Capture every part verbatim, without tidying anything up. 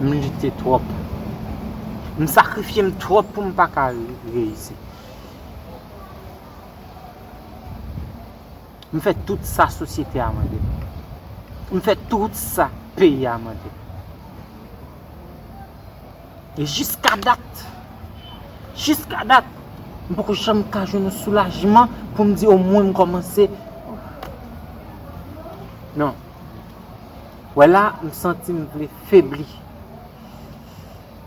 M lite twòp. M sakrifye m twòp pou m pa ka re- reyisi. M fè tout sa sosyete a mande m. M fè tout sa peyi a mande m. E jiska dat, jiska dat, m poko janm ka jwenn yon soulajman pou m di omwen m kòmanse. Non. Wè la, m santi m vle febli.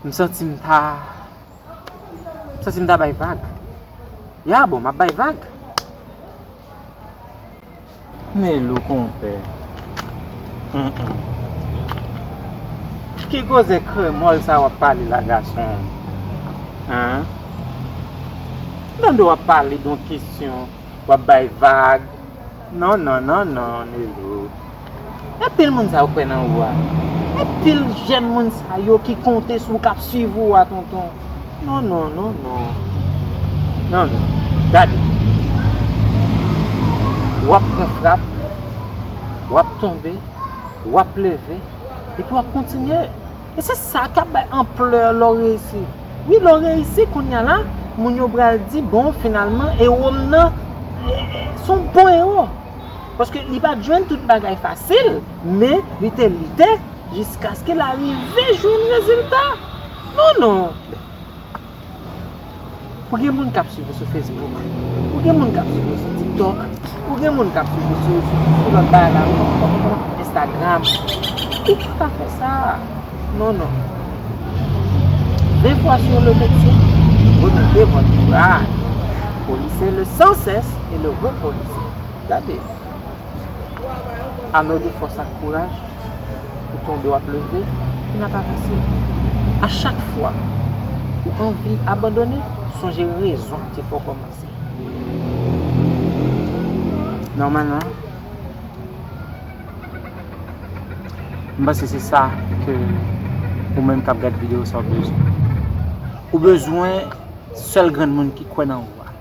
M santi m ta, m santi m ta bay vag. Ya, bon, m ap bay vag. Nelou konpè. Hum, hum. Ki koze kremòl sa w ap pale la, gason? Hen? Tande w ap pale de yon kesyon, w ap bay vag. Non, non, non, non, Nelou. Anpil moun sa yo kwè nan ou a. Anpil jèn moun sa yo ki konte sou ou, k ap swiv ou a, tonton. Non, non, non, non. Non, non. Gade. W ap pran frap, w ap tonbe, w ap leve, epi w ap kontinye. E se sa k ap bay anplè lè w reyisi. Wi, lè w reyisi, kounye a la, moun yo pral di, bon, finalman, ewo m nan, e, e, se yon bon ewo. Paske li pa t jwenn tout bagay fasil, men li te lite jiskaske l arive jwenn rezilta. Non, non. Ou gen moun k ap swiv ou sou Facebook. Ou gen moun k ap swiv ou sou TikTok. Ou gen moun k ap swiv ou sou, sou, sou lòt bagay la, Instagram. Ou pa ka fè sa. Non, non. Vingt fois sur le métier, remettez votre courage. Polissez-le sans cesse et le repolissez. Gade. Amède fòs ak kouraj pou tonbe w ap leve, ki nan pa fasil. A chak fwa ou anvi abandone, sonje rezon ki te fè w kòmanse. Nòmalman, m panse se sa ke ou menm k ap gad videyo sa w bezwen. Ou bezwen sèl grenn moun ki kwè nan ou a.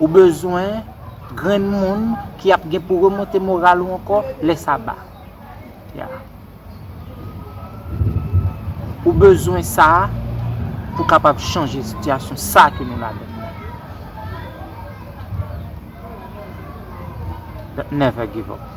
Ou bezwen grenn moun ki ap gen pou remonte moral ou ankò lè sa ba. Ya. Ou bezwen sa pou kapab chanje sitiyasyon sa ke nou ladan. But never give up.